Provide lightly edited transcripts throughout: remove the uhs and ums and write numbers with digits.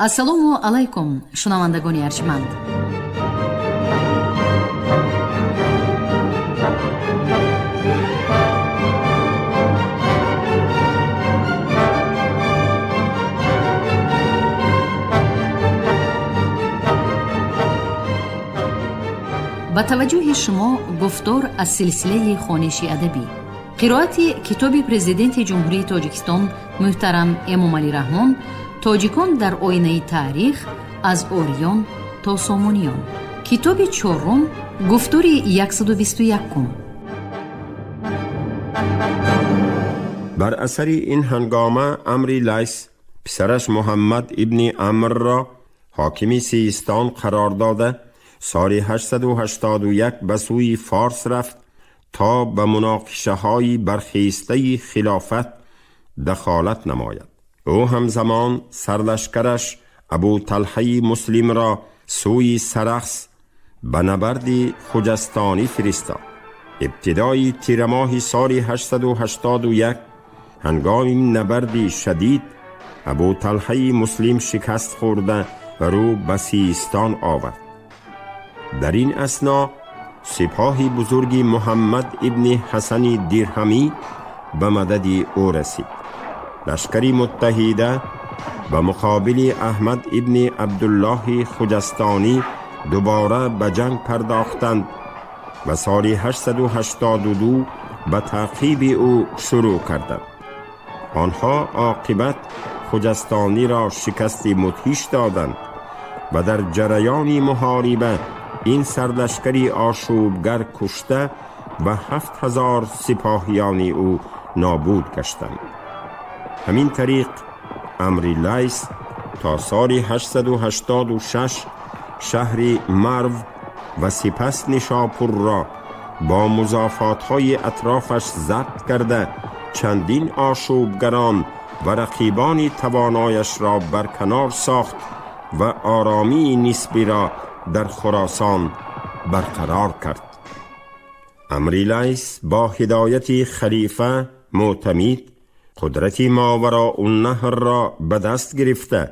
Ассалому алайкум, шунавандагони арҷманд. Ба таваҷҷӯҳи шумо гуфтор аз силсилаи хониши адабӣ, қироати китоби Президенти Ҷумҳурии Тоҷикистон муҳтарам Эмомалӣ Раҳмон «Тоҷикон дар оинаи таърих: аз ориён то сомониён», китоби чорум, гуфтори 121. Бар асари ин ҳангома Амри Лайс писараш Муҳаммад ибни Амрро ҳокими Систон қарор дода, соли 881 ба сӯи Форс рафт то ба муноқишаҳои бархестаи хилофат дахолат намояд. Ӯ ҳамзамон сарлашкараш Абу Талҳаи Муслимро сӯи Сарахс ба набарди Хуҷастонӣ фиристод. Ибтидои тирамоҳи соли 881, ҳангоми набарди шадид, Абу Талҳаи Муслим шикаст хӯрда, рӯ ба Систон овард. Дар ин асно сипоҳи бузурги Муҳаммад ибни Ҳасани Дирҳамӣ ба мадади ӯ расид. Лашкари муттаҳида ба муқобили Аҳмад ибни Абдуллоҳи Хуҷастонӣ дубора ба ҷанг пардохтанд ва соли 882 ба таъқиби ӯ шурӯъ карданд. Онҳо оқибат Хуҷастониро шикасти мудҳиш доданд ва дар ҷараёни муҳориба ин сарлашкари ошӯбгар кушта ва 7000 сипоҳиёни ӯ нобуд гаштанд. Ҳамин тариқ Амри Лайс то соли 886 шаҳри Марв ва сипас Нишопурро бо музофотҳои атрофаш забт карда, чандин ошӯбгарон ва рақибони тавонояшро барканор сохт ва оромии нисбиро дар Хуросон барқарор кард. Амри Лайс бо ҳидояти халифа Мӯътамид қудрати Мовароуннаҳрро ба даст гирифта,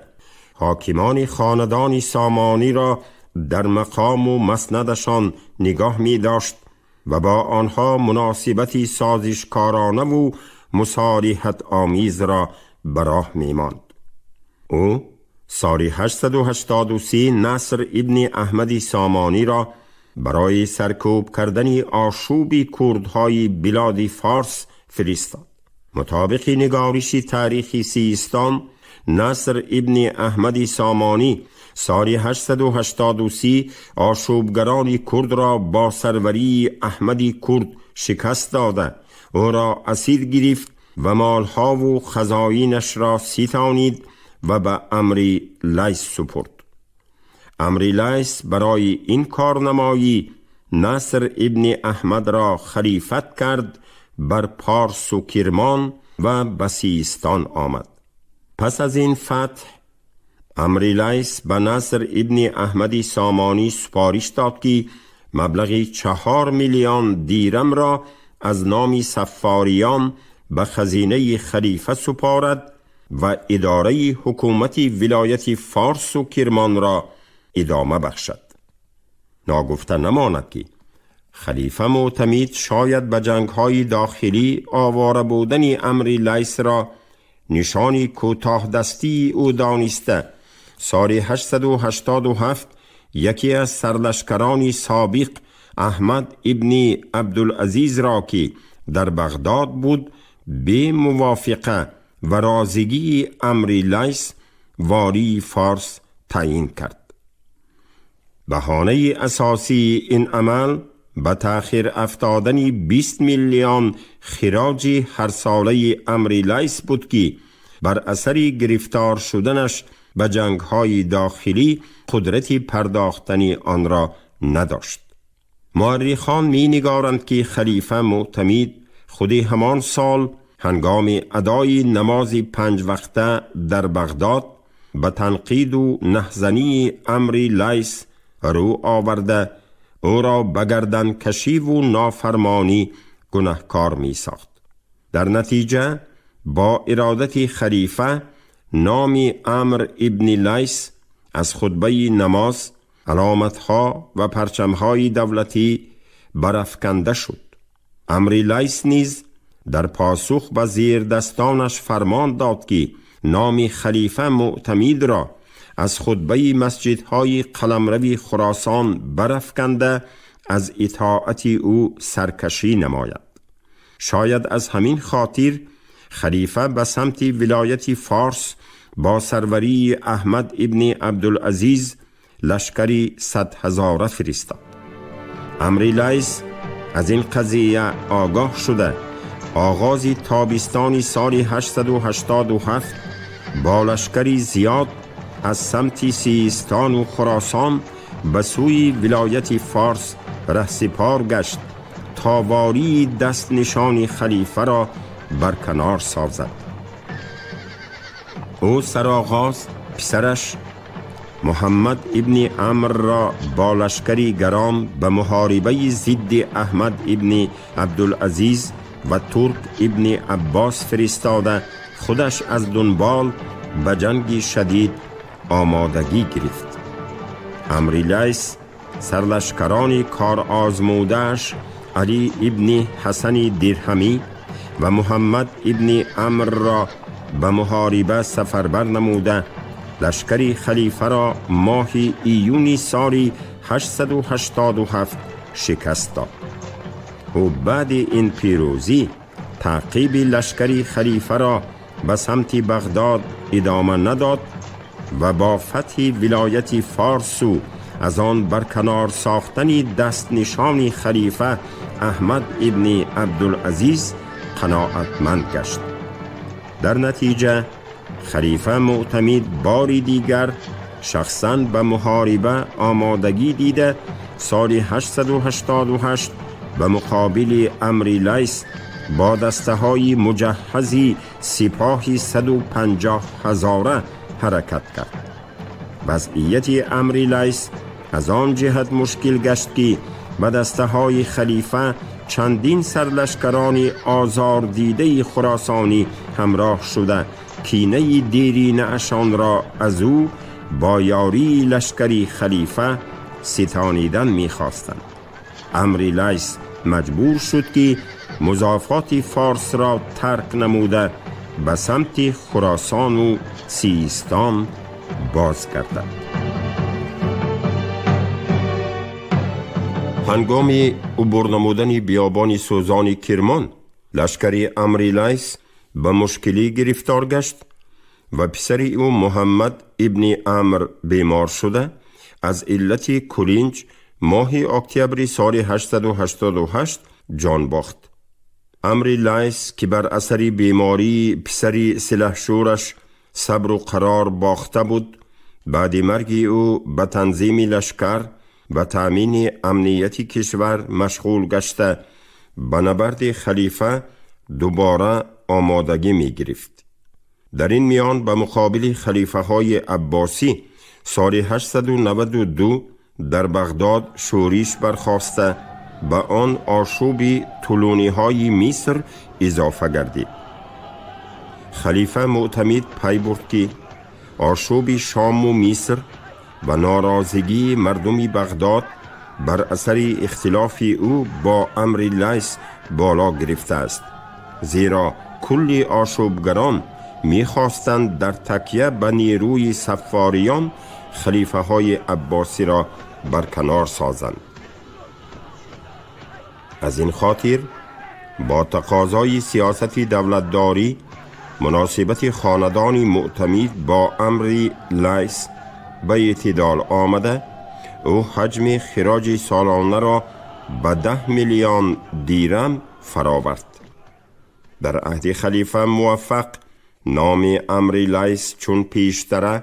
ҳокимони хонадони Сомониро дар мақому маснадашон нигоҳ медошт ва бо онҳо муносибати созишкоронаву мусолиҳатомезро ба роҳ мемонд. Ӯ соли 883 Наср ибни Аҳмади Сомониро барои саркӯб кардани ошӯби курдҳои билоди Форс фиристод. Мутобиқи нигориши таърихи Систон, Наср ибни Аҳмади Сомонӣ соли 883 ошӯбгарони курдро бо сарварии Аҳмади Курд шикаст дода, ӯро асир гирифт ва молҳову хазоинашро ситонид ва ба Амри Лайс супурд. Амри Лайс барои ин корнамоӣ Наср ибни Аҳмадро халифат кард бар Порсу Кирмон ва ба Систон омад. Пас аз ин фатҳ Амри Лайс ба Наср ибни Аҳмади Сомонӣ супориш дод, ки маблағи 4 миллион дирамро аз номи саффориён ба хазинаи халифа супорад ва идораи ҳукумати вилояти Форсу Кирмонро идома бахшад. Ногуфта намонад, ки халифа Мӯътамид шояд ба ҷангҳои дохилӣ овора будани Амри Лайсро нишони кӯтоҳдастии ӯ дониста, соли 887 яке аз сарлашкарони собиқ, Аҳмад ибни Абдулазизро, ки дар Бағдод буд, бемувофиқа ва розигии Амри Лайс волии Форс таъйин кард. Баҳонаи асосии ин амал ба таъхир афтодани 20 миллион хироҷи ҳарсолаи Амри Лайс буд, ки бар асари гирифтор шуданаш ба ҷангҳои дохилӣ қудрати пардохтани онро надошт. Муаррихон менигоранд, ки халифа Мӯътамид худи ҳамон сол ҳангоми адои намози панҷвақта дар Бағдод ба танқиду наҳзании Амри Лайс рӯ оварда, ӯро ба гарданкашиву нофармонӣ гунаҳкор месохт. Дар натиҷа бо иродати халифа Номи Амр ибни Лайс аз хутбаи намоз, аломатҳо ва парчамҳои давлатӣ барафканда шуд. Амри Лайс низ дар посух ба зердастонаш фармон дод, ки номи халифа Муътамидро аз хутбаи масҷидҳои қаламрави Хуросон барафканда, аз итоати ӯ саркашӣ намояд. Шояд аз ҳамин хотир халифа ба самти вилояти Форс бо сарварии Аҳмад ибни Абдулазиз лашкари 100 ҳазора фиристод. Амри Лайс аз ин қазия огоҳ шуда, оғози тобистони соли 887 бо лашкари зиёд аз самти Систону Хуросон ба сӯи вилояти Форс раҳсипор гашт, то вории дастнишони халифаро барканор созад. Ӯ сароғоз писараш Муҳаммад ибни Амрро бо лашкари гарон ба муҳорибаи зидди Аҳмад ибни Абдулазиз ва Турк ибни Аббос фиристода, худаш аз дунбол ба ҷанги шадид омодагӣ гирифт. Амри Лайс сарлашкарони корозмудааш Алӣ ибни Ҳасани Дирҳамӣ ва Муҳаммад ибни Амрро ба муҳориба сафарбар намуда, лашкари халифаро моҳи июни соли 887 шикаст дод. Ӯ баъди ин пирӯзӣ таъқиби лашкари халифаро ба самти Бағдод идома надод ва бо фатҳи вилояти Форсу аз он барканор сохтани дастнишони халифа Аҳмад ибни Абдулазиз қаноатманд гашт. Дар натиҷа халифа Муътамид бори дигар шахсан ба муҳориба омодагӣ дида, соли 888 ба муқобили Амри Лайс бо дастаҳои муҷаҳҳази сипоҳи 150 ҳазора ҳаракат кард. Вазъияти Амри Лайс аз он ҷиҳат мушкил гашт, ки ба дастаҳои халифа чандин сарлашкарони озордидаи хуросонӣ ҳамроҳ шуда, кинаи деринашонро аз ӯ бо ёрии лашкари халифа ситонидан мехостанд. Амри Лайс маҷбур шуд, ки музофоти Форсро тарк намуда, ба самти Хуросону Систон бозгардад. Ҳангоми убур намудани биёбони сӯзони Кирмон лашкари Амри Лайс ба мушкилӣ гирифтор гашт ва писари ӯ Муҳаммад ибни Амр бемор шуда, аз иллати кулинҷ моҳи октябри соли 888 ҷон бохт. Амри Лайс, ки бар асари бемории писари силаҳшӯраш сабру қарор бохта буд, баъди марги ӯ ба танзими лашкар ва таъмини амнияти кишвар машғул гашта, ба набарди халифа дубора омодагӣ мегирифт. Дар ин миён ба муқобили халифаҳои аббосӣ соли 892 дар Бағдод шӯриш бархоста, ба он ошӯби тулуниҳои Миср изофа гардид. Халифа Муътамид пай бурд, ки ошӯби Шому Миср ва норозигии мардуми Бағдод бар асари ихтилофи ӯ бо Амри Лайс боло гирифтааст, зеро кулли ошӯбгарон мехостанд дар такя ба нерӯи саффориён халифаҳои аббосиро барканор созанд. Аз ин хотир бо тақозои сиёсати давлатдорӣ муносибати хонадони Муътамид бо Амри Лайс ба эътидол омада, ӯ ҳаҷми хироҷи солонаро ба 10 миллион дирам фаровард. Дар аҳди халифа Муваффақ номи Амри Лайс чун пештара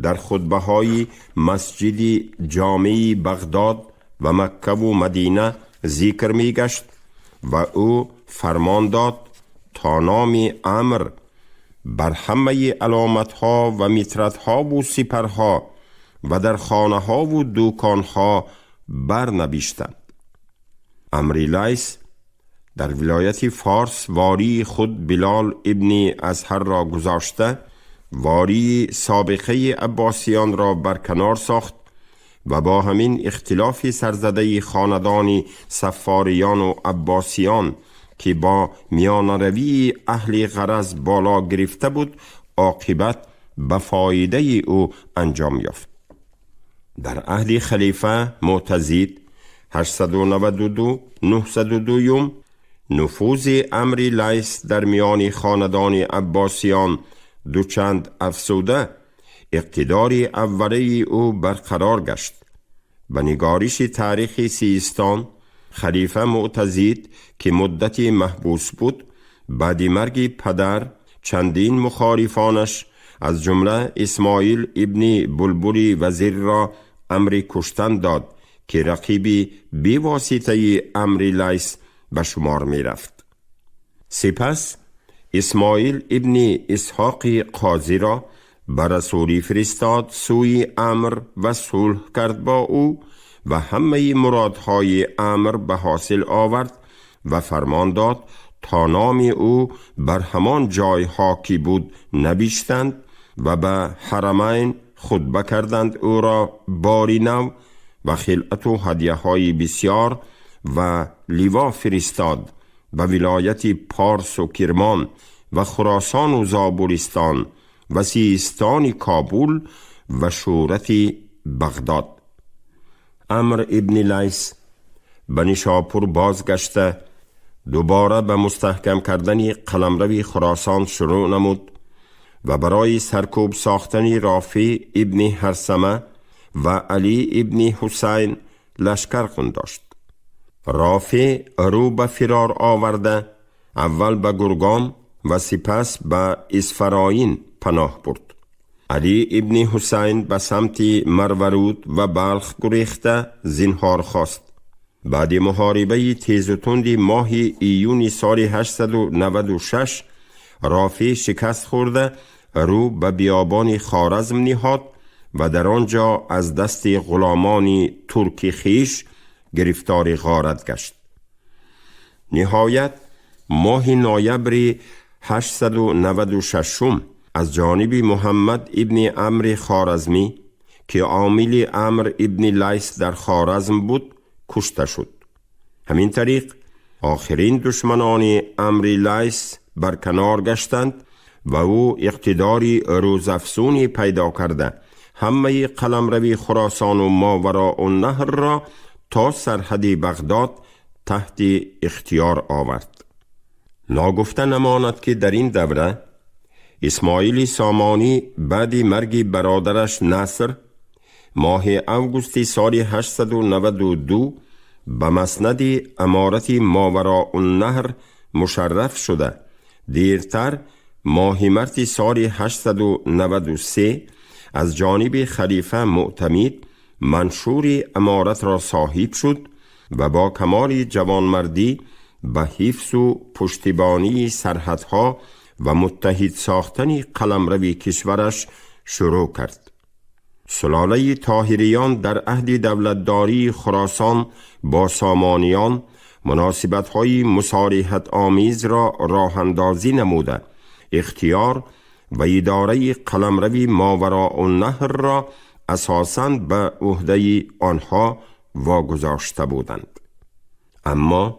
дар хутбаҳои масҷиди ҷомеи Бағдод ва Маккаву Мадина зикр мегашт ва ӯ фармон дод, то номи Амр бар ҳамаи аломатҳо ва митратҳову сипарҳо ва дар хонаҳову дуконҳо барнавиштанд. Амри Лайс дар вилояти Форс вории худ Билол ибни Азҳарро гузошта, واری سابقه عباسیان را برکنار ساخت و با همین اختلاف سرزده خاندان صفاریان و عباسیان که با میانروی اهل غرض بالا گرفته بود، عاقبت به فایده او انجام یافت. در عهد خلیفه معتضد 892 902 نفوذ عمرو لیث در میان خاندان عباسیان دوچند افزوده، اقتدار اولیه او برقرار گشت. به نگارش تاریخ سیستان، خلیفه معتضد که مدتی محبوس بود، بعد مرگ پدر چندین مخالفانش از جمله اسماعیل ابن بلبل وزیر را امر کشتن داد که رقیبی بی واسطه عمرو لیث به شمار می رفت. سپس اسماعیل ابن اسحاق قاضی را به رسولی فرستاد سوی عمرو و صلح کرد با او و همه مرادهای عمرو به حاصل آورد و فرمان داد تا نام او بر همان جای ها که بود نبیشتند و به حرمین خطبه کردند او را باری نو و خلعت و هدیه های بسیار و لوا فرستاد به ولایت پارس و کرمان و خراسان و زابلستان و سیستان کابل و شورت بغداد. عمرو ابن لیث به نیشاپور بازگشته، دوباره به مستحکم کردن قلمرو خراسان شروع نمود و برای سرکوب ساختن رافع ابن هرثمه و علی ابن حسین لشکر داشت. رافع رو به فرار آورده، اول به گرگان و سپس به اسفراین پناه برد. علی ابن حسین به سمت مرورود و بلخ گریخته زینهار خواست. بعد محاربه تیز و تند ماه ایون سال 896 رافع شکست خورده، رو به بیابان خوارزم نهاد و در آنجا از دست غلامان ترک خویش گرفتار غارت گشت. نهایت ماه نوامبر 896 از جانب محمد ابن عمرو خوارزمی که عامل عمرو ابن لیث در خوارزم بود، کشته شد. همین طریق آخرین دشمنان عمرو لیث برکنار گشتند و او اقتدار روزافزونی پیدا کرده، همه قلمروی خراسان و ماوراء النهر را تا سرحد بغداد تحت اختیار آورد. ناگفته نماند که در این دوره اسماعیل سامانی بعد مرگ برادرش نصر، ماه اوگوست سال 892 به مسند امارت ماوراء النهر مشرف شده، دیرتر ماه مارت سال 893 از جانب خلیفه معتمد منشور امارت را صاحب شد و با کمال جوانمردی به حفظ و پشتیبانی سرحدها و متحد ساختن قلمرو کشورش شروع کرد. سلاله طاهریان در عهد دولتداری خراسان با سامانیان مناسبت‌های مصالحت آمیز را راه اندازی نموده، اختیار و اداره قلمرو ماوراء النهر را اساساً به عهده آنها واگذاشته بودند. اما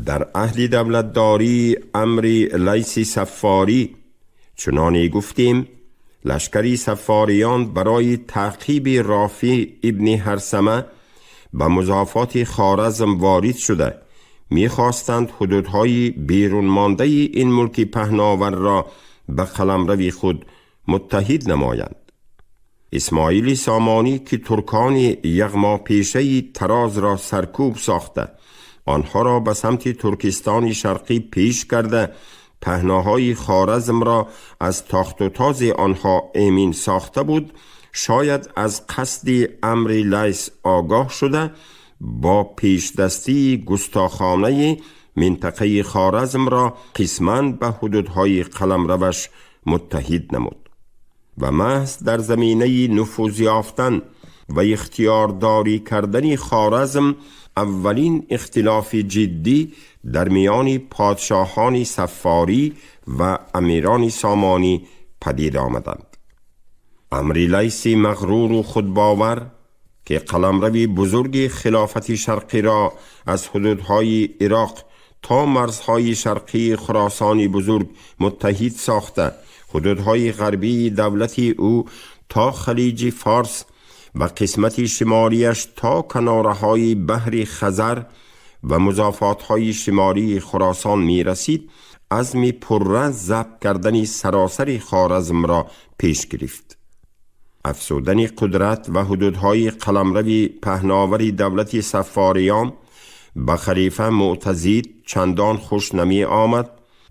در عهد دولتداری عمرو لیث صفاری، چنانی گفتیم، لشکری صفاریان برای تعقیب رافع ابن هرثمه به مضافات خوارزم وارد شده، میخواستند حدودهای بیرون مانده این ملک پهناور را به قلمرو خود متحد نمایند. اسماعیل سامانی که ترکان یغما پیشه طراز را سرکوب ساخته، آنها را به سمت ترکستان شرقی پیش کرده، پهناهای خوارزم را از تاخت و تاز آنها امین ساخته بود، شاید از قصد عمرو لیث آگاه شده، با پیشدستی گستاخانه منطقه خوارزم را قسما به حدودهای قلمروش متحد نمود و محض در زمینه نفوذ یافتن و اختیارداری کردن خوارزم اولین اختلاف جدی در میان پادشاهان صفاری و امیران سامانی падид омаданд. Амри Лайси мағруру худбовар, ки қаламрави бузурги хилофати шарқиро аз ҳудудҳои Ироқ то марзҳои шарқии Хуросони бузург муттаҳид сохта, ҳудудҳои ғарбии давлати ӯ то халиҷи Форс ва қисмати шимолияш то канораҳои баҳри Хазар ва музофотҳои шимолии Хуросон мерасид, азми пурра забт кардани саросари Хоразмро пеш гирифт. Афзудани қудрат ва ҳудудҳои қаламрави паҳновари давлати Саффориён ба халифа Муътазид чандон хуш намеомад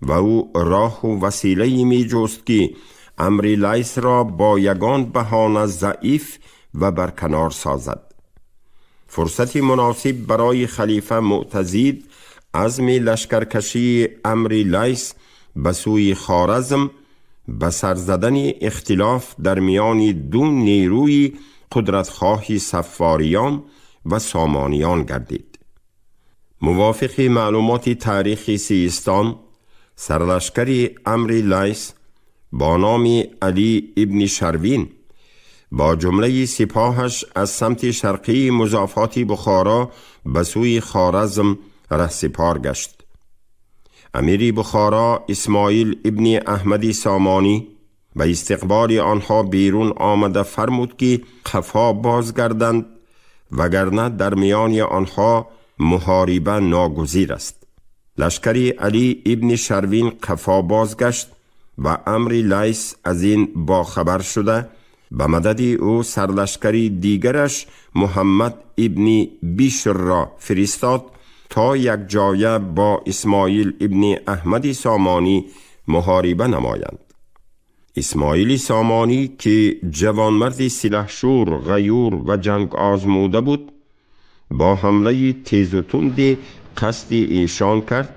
ва ӯ роҳу василае меҷуст, ки Амри Лайсро бо ягон баҳона заиф ва барканор созад. Фурсати муносиб барои халифа Муътазид азми лашкаркашии Амри Лайс ба сӯи Хоразм ба сар задани ихтилоф дар миёни ду нерӯи қудратхоҳи Саффориён ва Сомониён гардид. Мувофиқи маълумоти таърихи Систон, сарлашкари Амри Лайс бо номи Алӣ ибни Шарвин бо ҷумлаи сипоҳаш аз самти шарқии музофоти Бухоро ба сӯи Хоразм раҳсипор гашт. Амири Бухоро Исмоил ибни Аҳмади Сомонӣ ба истиқболи онҳо берун омада фармуд, ки қафо бозгарданд, вагарна дар миёни онҳо муҳориба ногузир аст. Лашкари Алӣ ибни Шарвин қафо бозгашт ва Амри Лайс аз ин бохабар шуда, ба мадади ӯ сарлашкари дигараш Муҳаммад ибни Бишрро фиристод, то якҷоя бо Исмоил ибни Аҳмади Сомонӣ муҳориба намоянд. Исмоили Сомонӣ, ки ҷавонмарди силаҳшур, ғаюр ва ҷангозмуда буд, бо ҳамлаи тезу тунде қасди эшон кард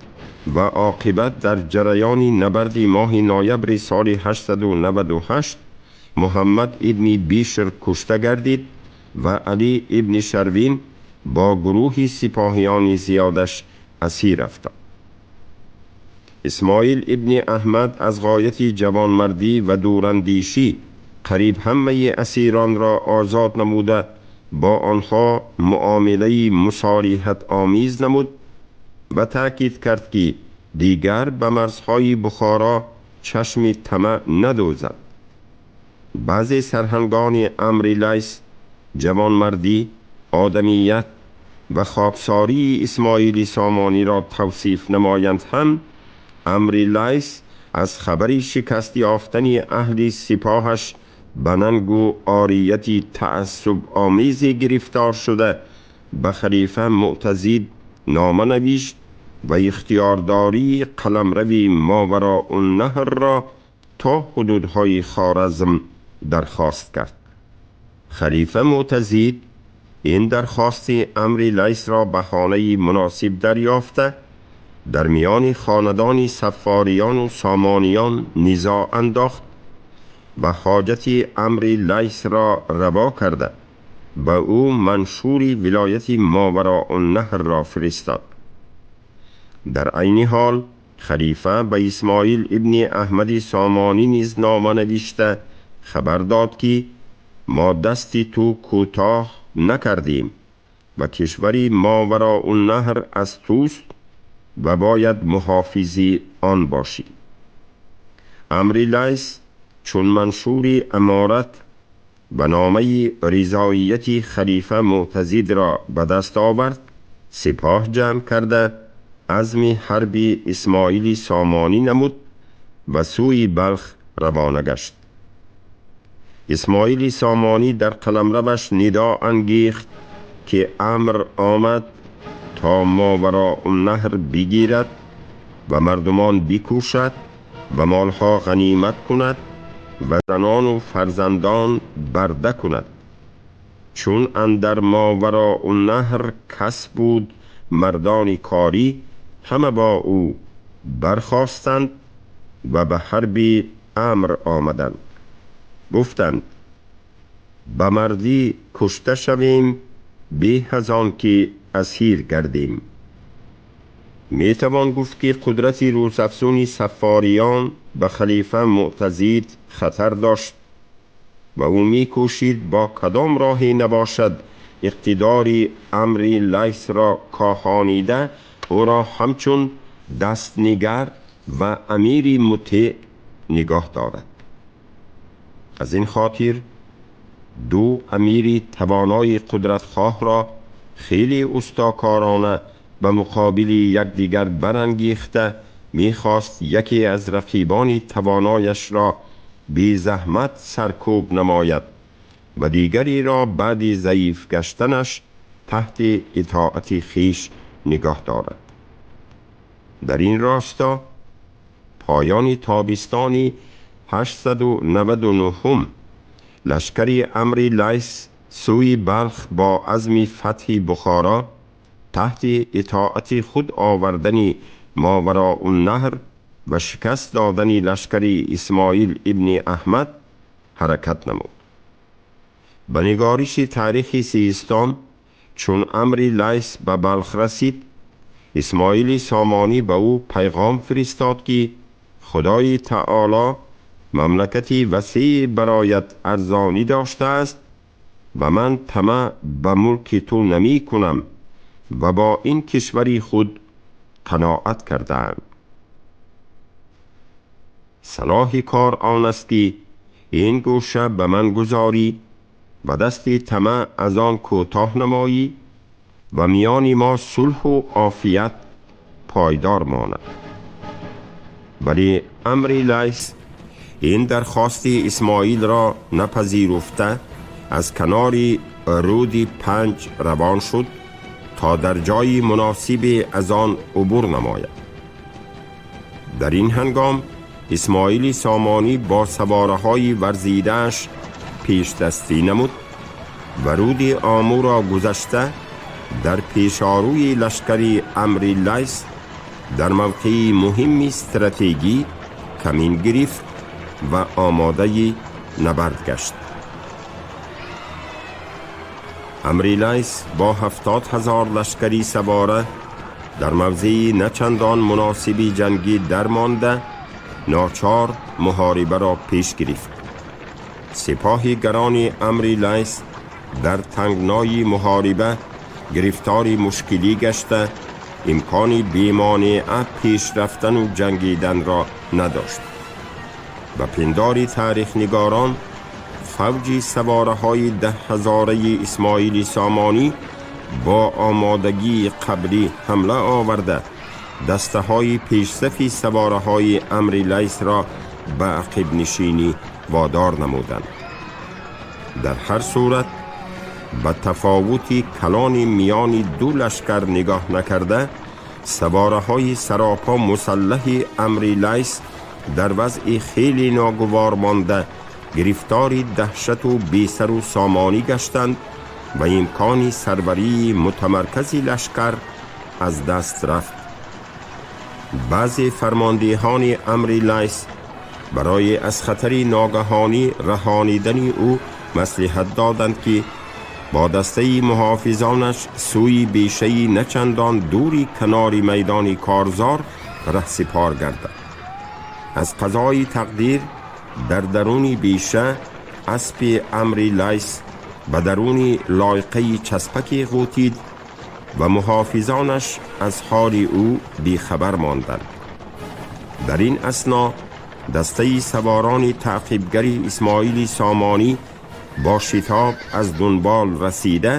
ва оқибат дар ҷараёни набарди моҳи ноябри соли 898 Муҳаммад ибни Бишр кушта гардид ва Алӣ ибни Шарвин бо гурӯҳи сипоҳиёни зиёдаш асир афтод. Исмоил ибни Аҳмад аз ғояти ҷавонмардӣ ва дурандешӣ қариб ҳамаи асиронро озод намуда, бо онҳо муомилаи мусолиҳатомез намуд ва таъкид кард, ки дигар ба марзҳои Бухоро чашми тамаъ надӯзад. Баъзе сарҳангони Амри Лайс ҷавонмардӣ, одамият ва хоксории Исмоили Сомониро тавсиф намоянд ҳам, Амри Лайс аз хабари шикаст ёфтани аҳли сипоҳаш ба нангу орияти таассубомезе гирифтор шуда, ба халифа Муътазид нома навишт ва ихтиёрдории қаламрави Мовароуннаҳрро то ҳудудҳои Хоразм дархост кард. Халифа Муътазид ин дархости Амри Лайсро баҳонаи муносиб дарёфта, дар миёни хонадони Саффориёну Сомониён низоъ андохт ва ҳоҷати Амри Лайсро раво карда, ба ӯ маншури вилояти Мовароуннаҳрро фиристод. Дар айни ҳол халифа ба Исмоил ибни Аҳмади Сомонӣ низ нома навишта хабар дод, ки мо дасти ту кӯтоҳ накардем ва кишвари Мовароуннаҳр аз туст ва бояд муҳофизи он бошӣ. Амри Лайс чун маншури аморат ба номаи ризоияти халифа Муътазидро ба даст овард, сипоҳ ҷамъ карда, азми ҳарби Исмоили Сомонӣ намуд ва сӯи Балх равона гашт. Исмоили Сомонӣ дар қаламраваш нидо ангехт, ки Амр омад то Мовароуннаҳр бигирад ва мардумон бикушад ва молҳо ғанимат кунад ва занону фарзандон барда кунад. Чун андар Мовароуннаҳр кас буд, мардони корӣ ҳама бо ӯ бархостанд ва ба ҳарби Амр омаданд. Гуфтанд: ба мардӣ кушта шавем, беҳ аз он ки асир гардем. Метавон гуфт, ки қудрати рӯзафзуни Саффориён ба халифа Муътазид хатар дошт ва ӯ мекӯшид бо кадом роҳе набошад иқтидори Амри Лайсро коҳонида, ӯро ҳамчун дастнигар ва амири мутеъ нигоҳ дорад. Аз ин хотир ду амири тавонои қудратхоҳро хеле устокорона ба муқобили якдигар барангехта, мехост яке аз рақибони тавонояшро безаҳмат саркӯб намояд ва дигареро баъди заиф гаштанаш таҳти итоати хеш нигоҳ дорад. Дар ин росто поёни тобистони 899 лашкари Амри Лайс сӯи Балх бо азми фатҳи Бухоро, таҳти итоати худ овардани Мовароуннаҳр ва шикаст додани лашкари Исмоил ибни Аҳмад ҳаракат намуд. Ба нигориши таърихи Систон, чун Амри Лайс ба Балх расид, Исмоили Сомонӣ ба ӯ пайғом фиристод, ки Худои таоло мамлакати васеъ бароят арзонӣ доштааст ва ман тамаъ ба мулки ту намекунам ва бо ин кишвари худ қаноат кардаам. Салоҳи кор он аст, ки ин гӯша ба ман гузорӣ ва дасти тамаъ аз он кӯтоҳ намоӣ ва миёни мо сулҳу офият пойдор монад. Вале Амри Лайс ин дархости Исмоилро напазируфта, аз канори рӯди Панҷ равон шуд, то дар ҷои муносибе аз он убур намояд. Дар ин ҳангом Исмоили Сомонӣ бо савораҳои варзидааш пешдастӣ намуд ва рӯди Омӯро гузашта, дар пешорӯи лашкари Амри Лайс дар мавқеи муҳимми стратегӣ камин гирифт ва омодаи набард гашт. Амри Лайс бо 70 000 лашкари савора дар мавзеи начандон муносиби ҷангӣ дармонда, ночор муҳорибаро пеш гирифт. Сипоҳи гарони Амри Лайс дар тангнои муҳориба гирифтори мушкилӣ гашта, имкони бемонеа пеш рафтану ҷангиданро надошт. Ба пиндори таърихнигорон, фавҷи савораҳои 10 ҳазораи Исмоили Сомонӣ бо омодагии қаблӣ ҳамла оварда, дастаҳои пешсафи савораҳои Амри Лайсро ба ақибнишинӣ водор намуданд. Дар ҳар сурат, ба тафовути калони миёни ду лашкар нигоҳ накарда, савораҳои саропо мусаллаҳи Амри Лайс дар вазъи хеле ногувор монда, гирифтори даҳшату бесару сомонӣ гаштанд ва имкони сарварии мутамаркази лашкар аз даст рафт. Баъзе фармондеҳони Амри Лайс барои аз хатари ногаҳонӣ раҳонидани ӯ маслиҳат доданд, ки бо дастаи муҳофизонаш сӯи бешаи начандон дури канори майдони корзор раҳсипор гардад. Аз қазои тақдир, дар даруни беша аспи Амри Лайс ба даруни лойқаи часпаке ғӯтид ва муҳофизонаш аз ҳоли ӯ бехабар монданд. Дар ин асно дастаи саворони таъқибгари Исмоили Сомонӣ бо шитоб аз дунбол расида,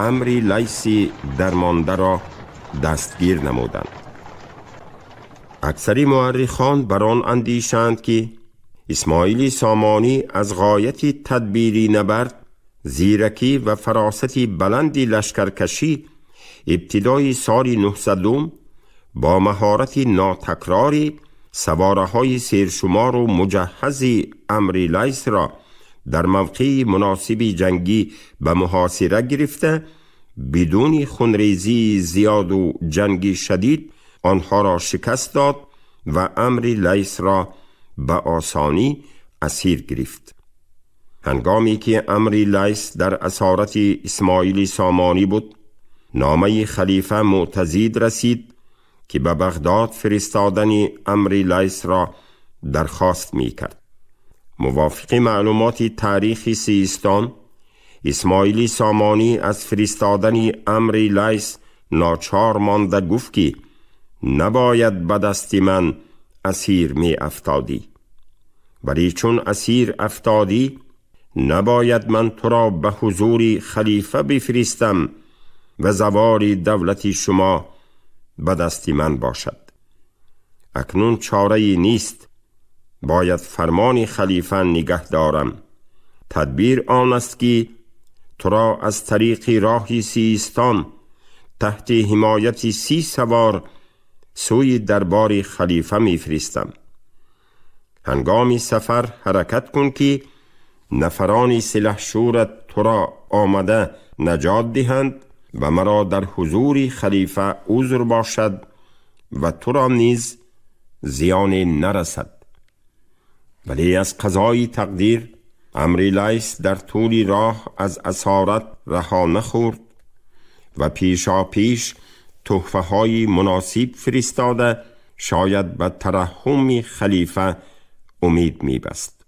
Амри Лайси дармондаро дастгир намуданд. Аксари муаррихон бар он андешанд, ки Исмоили Сомонӣ аз ғояти тадбири набард, зиракӣ ва фаросати баланди лашкаркашӣ ибтидои соли 900 бо маҳорати нотакрорӣ савораҳои сершумору муҷаҳҳази Амри Лайсро дар мавқеи муносиби ҷангӣ ба муҳосира гирифта, бидуни хунрезии зиёду ҷанги шадид онҳоро шикаст дод ва Амри Лайсро ба осонӣ асир гирифт. Ҳангоме ки Амри Лайс дар асорати Исмоили Сомонӣ буд, номаи халифа Муътазид расид. که به بغداد فرستادن عمرو لیث را درخواست می کرد. موافق معلومات تاریخ سیستان، اسماعیل سامانی از فرستادن عمرو لیث ناچار مانده گفت که نباید به دست من اسیر می افتادی، ولی چون اسیر افتادی نباید من تو را به حضور خلیفه بفرستم و زوال دولت شما به دست من باشد. اکنون چاره ای نیست، باید فرمان خلیفه نگه دارم. تدبیر آن است که تو را از طریق راه سیستان تحت حمایت 30 سوار سوی دربار خلیفه میفرستم. هنگام سفر حرکت کن که نفران سلحشورت تو را آمده نجات دهند و مرا در حضور خلیفه عذر باشد و تو را نیز زیان نرسد. ولی از قضای تقدیر عمرو لیث در طول راه از اسارت رها نخورد و پیشاپیش تحفه های مناسب فرستاده شاید به ترحم خلیفه امید میبست.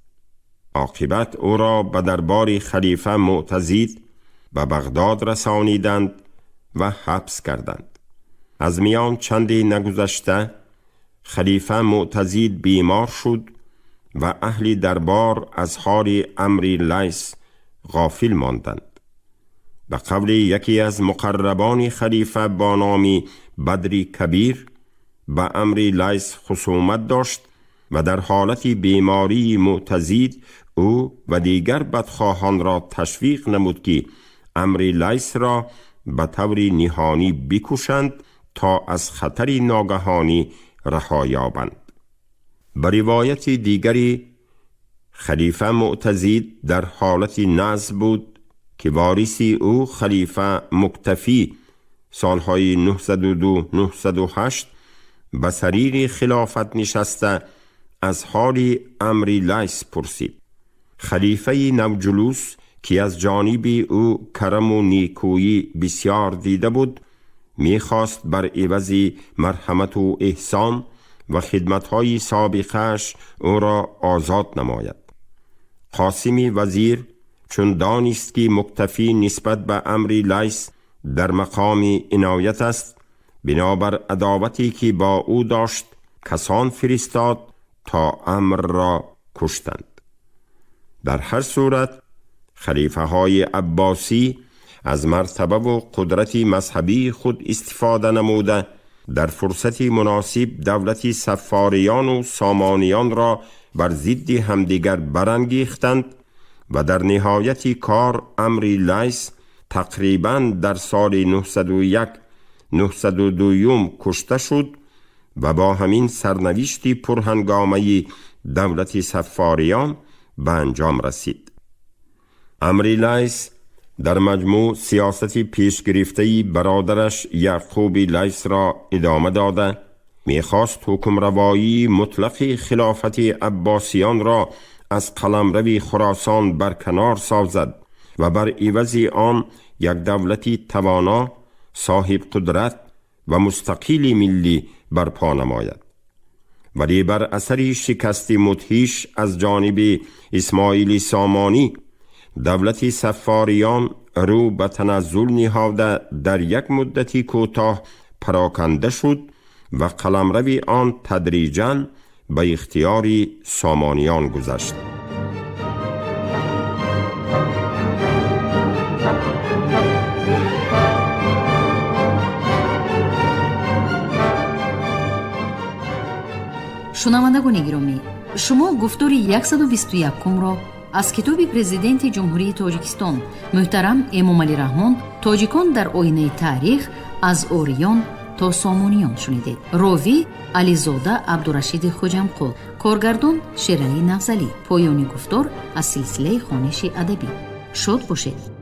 عاقبت او را به دربار خلیفه معتضد به بغداد رسانیدند و حبس کردند. از میان چندی نگذشته خلیفه معتضد بیمار شد و اهل دربار از حال عمرو لیث غافل ماندند. به قول یکی از مقربان خلیفه با نام بدر کبیر به عمرو لیث خصومت داشت و در حالت بیماری معتضد او و دیگر بدخواهان را تشویق نمود که عمرو لیث را به طور نهانی بکشند تا از خطر ناگهانی رها یابند. به روایت دیگری خلیفه معتضد در حالت نزع بود که وارث او خلیفه مکتفی سالهای 902-908 به سریر خلافت نشسته از حال عمرو لیث پرسید. خلیفه نوجلوس که از جانب او کرم و نیکویی بسیار دیده بود، میخواست بر عوض مرحمت و احسان و خدمتهای سابقش او را آزاد نماید. قاسم وزیر چون دانست که مکتفی نسبت به عمرو لیث در مقام عنایت است، بنابر عداوتی که با او داشت کسان فرستاد تا عمرو را کشتند. در هر صورت خلیفه های عباسی از مرتبه و قدرت مذهبی خود استفاده نموده در فرصت مناسب دولت صفاریان و سامانیان را بر ضد همدیگر برانگیختند و در نهایت کار عمرو لیث تقریبا در سال 901-902 کشته شد و با همین سرنوشت پرهنگامه دولت صفاریان به انجام رسید. عمرو لیث در مجموع سیاست پیش گرفته برادرش یعقوب لیث را ادامه داده میخواست حکمروایی مطلق خلافت عباسیان را از قلمرو خراسان برکنار سازد و بر عوض آن یک دولت توانا، صاحب قدرت و مستقل ملی برپا نماید. ولی بر اثر شکست مدهش از جانب اسماعیل سامانی، دولت صفاریان رو به تنزل نهاده در یک مدتی کوتاه پراکنده شد و قلمرو آن تدریجاً به اختیار سامانیان گذشت. Шунавандагони гиромӣ, шумо гуфтори 121-ро аз китоби Президенти Ҷумҳурии Тоҷикистон муҳтарам Эмомалӣ Раҳмон «Тоҷикон дар оинаи таърих аз ориён то сомониён» шунидед. Ровӣ Ализода Абдурашиди Хоҷамқул, коргардон Шералӣ Нағзалӣ. Поёни гуфтор аз силсилаи хониши адабӣ. Шод бошед.